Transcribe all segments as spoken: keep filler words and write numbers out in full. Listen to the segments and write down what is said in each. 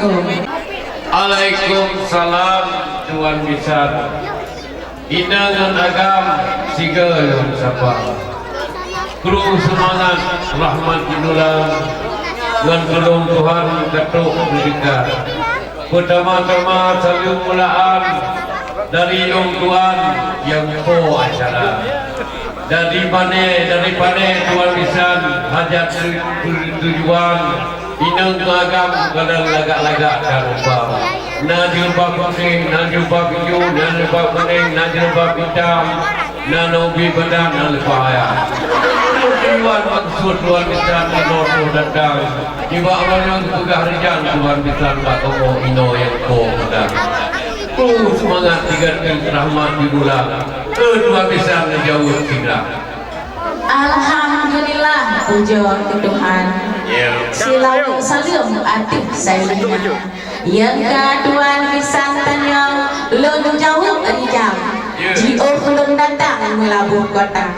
Waalaikumsalam, Tuan Bisan. Inong ngon agam sigoe lôn sapa. Kru seumangat rahmat idola ngon tulông Tuhan ka trok meudeuka. Peutama-tama saleuem mulaan dari lôn tuan nyang po acara. Dari pané, dari pané Tuan Bisan hajat tu-, tu-, tujuan. Inong ngon agam kadang lagak-lagak ka rupa. Na jilbab putéh, na jilbab ijo, na jilbab kunéng, na jilbab itam, na neubi badan, na leupah ayat. Tujuan maksud Tuan Bisan keunoe datang. Nibak uroe nyoe geupeugah rijang Tuan Bisan bak kamoe inoe nyang po meudan. Peue seumangat tiga teuk rahmat di bulan. Eh, Tuan Bisan neujaweueb sigra. Alhamdulillah, pujoe keu Tuhan. Ya. Silaweuet saleuem ateueh Saidina. Nyang ka Tuan Bisan tanyong, lôn jaweueb rijang. Ya. Jiôh lôn datang meulaboh kota.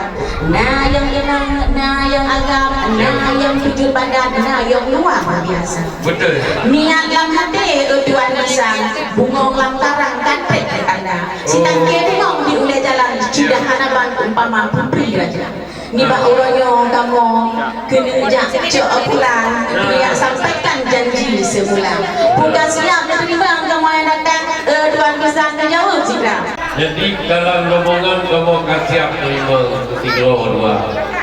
Na nyang inong, na nyang agam, na nyang tujoh padat, na nyang luwa biasa. Betul. Niat lam até, eh, Tuan Bisan, bungong lam karang ka trép tanda. Sitangke bungong di ulèe jalan, sudah hana ban umpama putri raja. Nibak uroe nyoe kamoe keuneuk jak cok pulang, keuneuk sampaikan janji semula. Buka siap meuteurimong kamoe nyang datang, eh, Tuan Bisan neujaweueb sigra. Jadi, dalam rombongan kamoe ka siap meunyoe sidroe dua.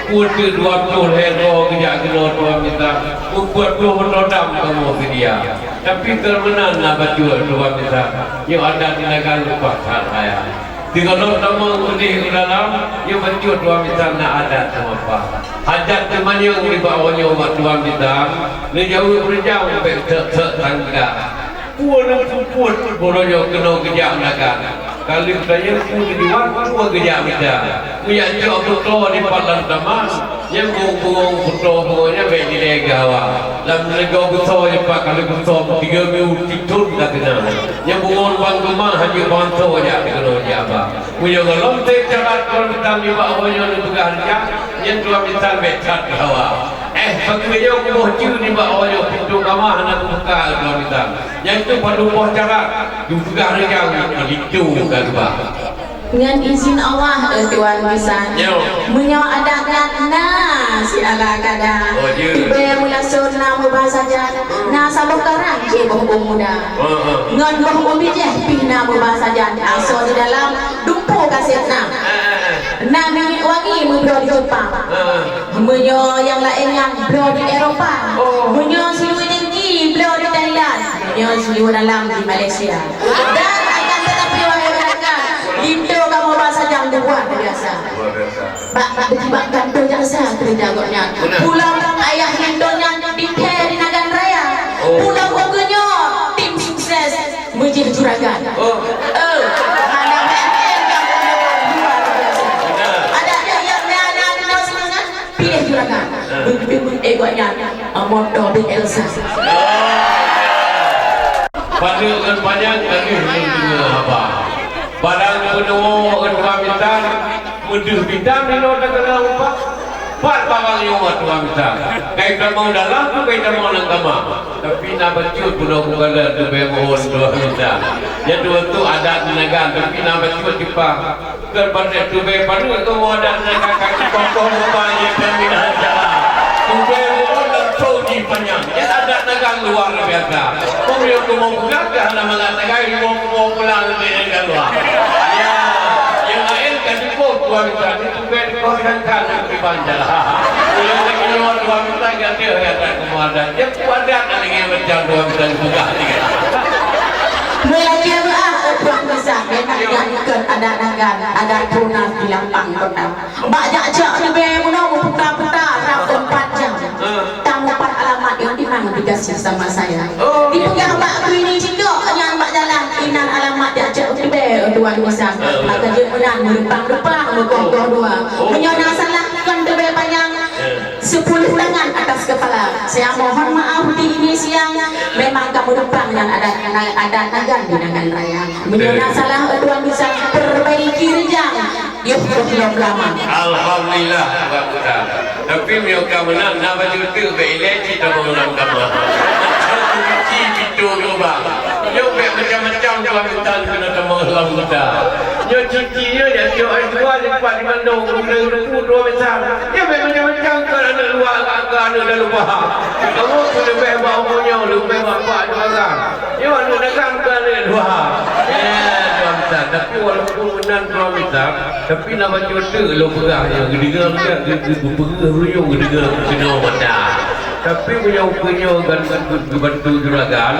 Peue teuk dua ploh lhèe droe geujak keunoe Tuan Bisan, muphom ploh moto dam kamoe seudia. Tapi keu meunan na bacut Tuan Bisan, nyoe adat di Nagan leupah that raya. Sigohlom tamong udeh u dalam, nyoe bacut Tuan Bisan na adat seumapa. Hajat teumanyong nibak uroe nyoe bak Tuan Bisan, neujaweueb rijang bèk sek-sek tangga. Peue neupeubuet uroe nyoe keunoe geujak Nagan? Ka lheueh tanyong peue tujuan, peue geujak mita. Meujak cok beuto dipat lam taman, nyang bungong-bungong beuto bungong nyan bèk dilèe geuhawa. Lam leugo beusoe nyan pat ka lheueh beusoe tiga minggu cit thon ka teunang. Nyang bungong ban keumah hana bansa jak keunoe jak ba. Meunyoe gohlom sép catat Tuan Bisan nibak uroe nyoe neupeugah rijang, nyan Tuan Bisan bèk that geuhawa. Eh, pakriban nyoe kuboh ceue nibak uroe nyoe, pintoe kama hana kubuka, Tuan Bisan. Nyan keuh padub boh catat, neupeugah rijang, linto ka geuba. Ngon izin Allah, eh, Tuan Bisan. Yo. Meunyoe adat nyan na siala kada. Oh, ya. Tibée meulasôn na meuba sajan, na saboh karang jiboh u muda. Heeh. Ngon boh u bijéh pih na meuba sajan, asoe di dalam dumpeue kasét na. Heeh. Na minyeuk wangi meubloe di Jepang. Heeh. Meunyoe nyang laén nyan bloe di Eropa. Oh. Meunyoe siluweue tinggi bloe di Thailand. Meunyoe siluweue dalam di Malaysia. Dan akan tetapi, wahai rakan, linto kamoe ba sajan luar biasa. Luar biasa. Bak, bak, bak kantor jaksa keureuja gobnyan. Benar. Pulang ayah linto nyan di Nagan Raya. Oh. Pulang gobnyan tim sukses. Meujih juragan. Oh. Eh, hana main-main kamoe luar biasa. Benar. Adak nyan nyang na, na, na, semangat, piléh juragan. Ah. Beutôi, eh, gobnyan, ah, moto di Elsa. Oh. Padub ngon panyang ka lheueh lôn deungoe haba. Barang peunoh ngon Tuan Bisan, meudeuh bisan inoe teukeunong upah. Pat barang nyoe Tuan Bisan. Kai tamong dalam tu, kai tamong lam kama. Tapi na bacut bunoe bukalon teubiet mohon Tuan Bisan. Nyan tu adat Nagan, tapi na bacut cupang. Kan patéh teubiet paneuk tu adat Nagan, kaki kokoh lupa je terminal jalan. Teubiet mohon langsung jipanyang. Nyan adat Nagan luar biasa. Peue nyang kumoe peugah ka hana mangat sagai, kumoe, kumoe pulang leubeh dari luwa. Ya, nyang laén ka cukup Tuan Bisan. Bukan kau sangka nak dipanjang. Ulôn lagi nyoe Tuan Bisan gata, gata keumadan. Dia kuadat nak lagi macam Tuan Bisan peugah ni. Meulakèe meu'ah, eh, Tuan Bisan, memang nyan kon adat Nagan, adat puna di lapang kota. Bak jak cok leubeh bunoe meuputa-puta rab empat jam. Tamupat alamat nyang dimang dikasih sama saya. Oh. Dipeugah bak keuini jikok nyan bak jalan, inan alamat jak cok leubeh, eh, Tuan Bisan. Oh. Maka jeuet meunan meureumpang-reumpang meukoh-koh dua. Oh. Meunyoe na salah kon leubeh panyang, eh, sepuluh tangan atas kepala. Saya mohon maaf di ini siang, memang ka meureumpang nyan adat, adat Nagan di Nagan Raya. Meunyoe na salah, eh, Tuan Bisan perbaiki rijang. Yoh, yoh, yoh, lama. Alhamdulillah, Tuan Bisan. Tapi Meunyoe ka meunan, na bacut teuk bèk ilèe cit tamong lam kama. Cuci pintoe geubang. Nyoe bèk macam-macam tuan bisan keuneuk tamong lam guta. Nyoe cuci nyoe jak cok ai dua lipat limandong guna ruku dua bisan. Nyoe bèk macam-macam keu aneuk luwa, keu aneuk dalam luwa. Kamoe keu leubeh bak umu nyoe, leubeh bak pak nyoe dagang. Nyoe aneuk dagang keu aneuk luwa. Eh, tuan bisan. Tapi walaupun meunan tuan bisan, tapi na bacut teuk lôn peugah nyoe, geudeungoe, geu-, geu-, geupeugah meunyoe geudeungoe keunoe mata. Tapi meunyoe ukeue nyoe gan geubantu juragan,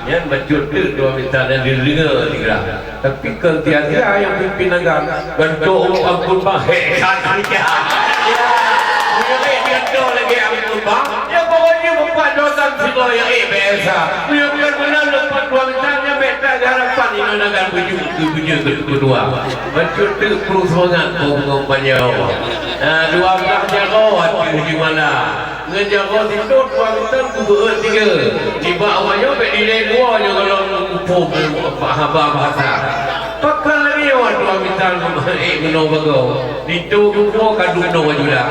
nyan bacut teuk dua mita dan dideungoe sigra. Tapi kon sia-sia nyang pimpin nagan, gantoe ampôn bang, hék that sia. Ya, meunyoe hék gantoe lagèe ampôn bang, ya pokoknya bapak dosa sigoe ya, eh, biasa. Meunyoe kon meunan leupah dua mita, nyan bèk that harapan inoe nagan bujuk keu bujuk keu keudua. Bacut teuk peureusemangat kong-kong panjau. Nah, dua blah jaroe ateueh jumala. Ngon jaroe sitôt dua mita kubeuet tiga. Nibak awak nyoe bèk dilèe dua nyoe golom kuphom haba bahasa. Pakon lagèe nyoe dua mita eh meunoe bagoe. Linto geupo ka duek noe bajuda.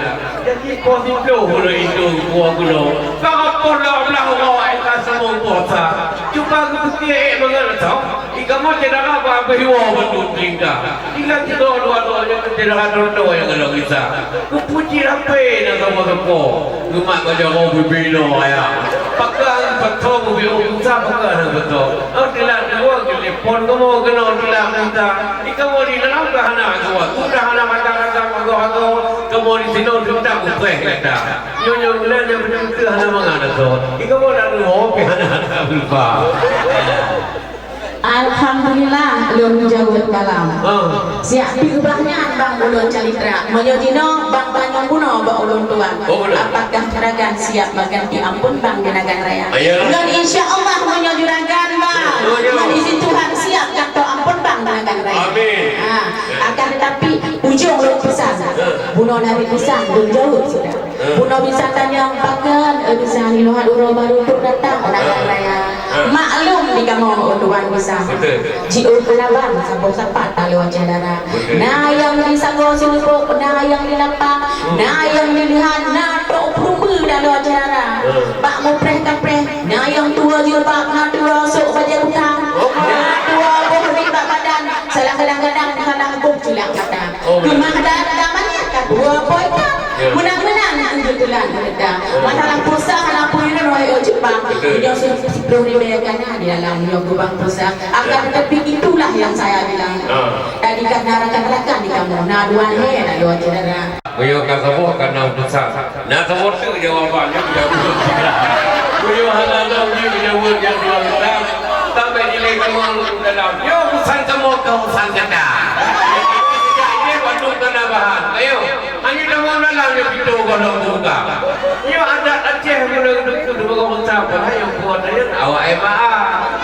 Jadi poh siploh buleuen linto geupo geunoe. Ka poh dua blah uroe ai ka samong puasa. Cuba geupeukie eh mangat atau Di kamoe syedara bak abéh woe bandum tingkah. Tinggai sidroe dua droe nyang keu syedara droe-droe nyang galak gisa. Keupuji rapé na saboh teuko. Geumat bak jaroe bubé noe ayah. Pakon pasoe bubé u busa pakon na pasoe. Oh, teulat dua geutelepon kamoe keunoe teulat busa. Di kamoe di dalam ka hana kuat. Sudah hana makan-makan agoe-agoe. Kamoe di sinoe teutab geupreh gata. Nyoe-nyoe bulan nyang beutôi hana mangat asoe. Di kamoe dak rumoh pih hana, hana lupa. Alhamdulillah, lôn jaweueb kalam. Ah. Siap pih ubah nyan bang ulôn calitra. Meunyoe jinoe bang tanyong bunoe bak ulôn tuan. Oh, betul. Apakah juragan siap mengganti ampun bang di Nagan Raya? Ah, iyalah. Ngon insya Allah meunyoe juragan bang. Betul, betul. Ngon izin Tuhan siap gantoe ampun bang di Nagan Raya. Amin. Ha, akan tetapi ujong lôn pesan. Ah. Bunoe nari pesan lôn jaweueb sudah. Bunoe bisa tanyong pakon, eh, bisa nyoe uroe baru tu datang, datang raya. Maklum di kamoe, oh, tuan bisa. Betul. Jiôh keulaban, saboh sapat taloe syedara. Betul. Na nyang di sagoe sineubok, na nyang di lapak, na nyang di leuhat, na trok peurumbu taloe syedara. Bak mupreh kapreh, na nyang tuwoe jilbab, na tuwoe sôk bajèe bukang, na tuwoe boh riet bak badan, salah kadang-kadang salah boh culak mata. Oh, betul. Keumah dan damai ka dua poin ka. Ya. Meunan-meunan tujoh bulan meureuka. Ya. Masalah pulsa hana pun nyoe, eh, Cik Bang. Betul. Nyoe si-, siploh ribèe ka na di dalam nyoe geubang pulsa. Akan tetapi itulah yang saya bilang. Ah. Tadi kan na rakan-rakan di kamoe, na dua he, na dua syedara. Meunyoe ka saboh ka na utusan. Na saboh teuk jawaban nyoe jaweueb. Meunyoe hana lom jih jaweueb nyang dua utusan. Sampai nilai kamoe dalam. Nyoe utusan kamoe ka utusan gata. Jadi, bandum ka na bahan. Ayo. Hana tamong dalam nyoe pintoe gohlom buka. Nyoe adat Aceh mula duku dua orang besar, padahai nyang kuat ayat awak M A A.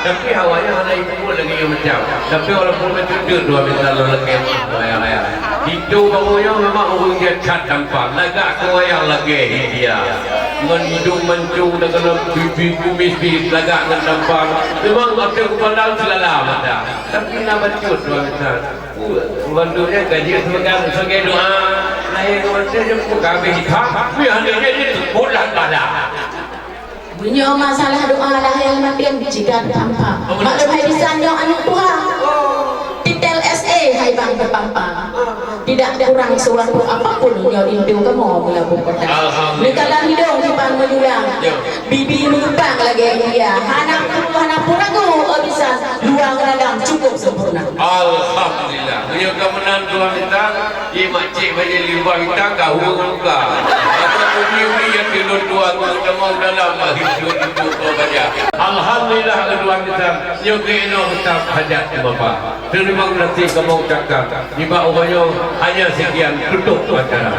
Tapi awaknyan hana ikut lagi nyang macam. Tapi walaupun macam tu, dua bintang lo lagi ayah-ayah. Itu baru nyoe memang ureueng jeuet that tampan. Lagak keu wayang lagèe India. Ngon idong mancung dan kena pipi kumis di lagak ngon tampan. Memang ada kepandang selala mata. Tapi na bacut dua bintang. Bantu nyan gaji sebagai, sebagai doa lahé keumaten nyan pun ka habéh itam. Meuhana nyan nyan bulan bala. Meunyoe masalah doa lahé keumaten cit ka teutampa. Oh, betul. Maklum hai bisan nyoe aneuk tuha. Titel S A hai bang teutampa. Tidak kurang seuatu apapun nyoe rindu kamoe meulaboh kota. Alhamdulillah. Meukalam hidong kiban meuyulang. Ya. Bibi meugeumpang lagèe India. Hana pun, hana pun ragu, oh bisan. Luar ngon dalam cukup sempurna. Alhamdulillah. Meunyoe ka meunan tuan kita, di makcik bajèe limba kita ka hue ngon luka. Maka umi-umi nyang tilôn dua ngon teumong dalam bak hidup itu kau baca. Alhamdulillah, tuan kita, nyoe keunoe kita hajat di Bapa. Terima kasih kamoe ucapkan. Nibak uroe nyoe hanya sekian, tutup acara.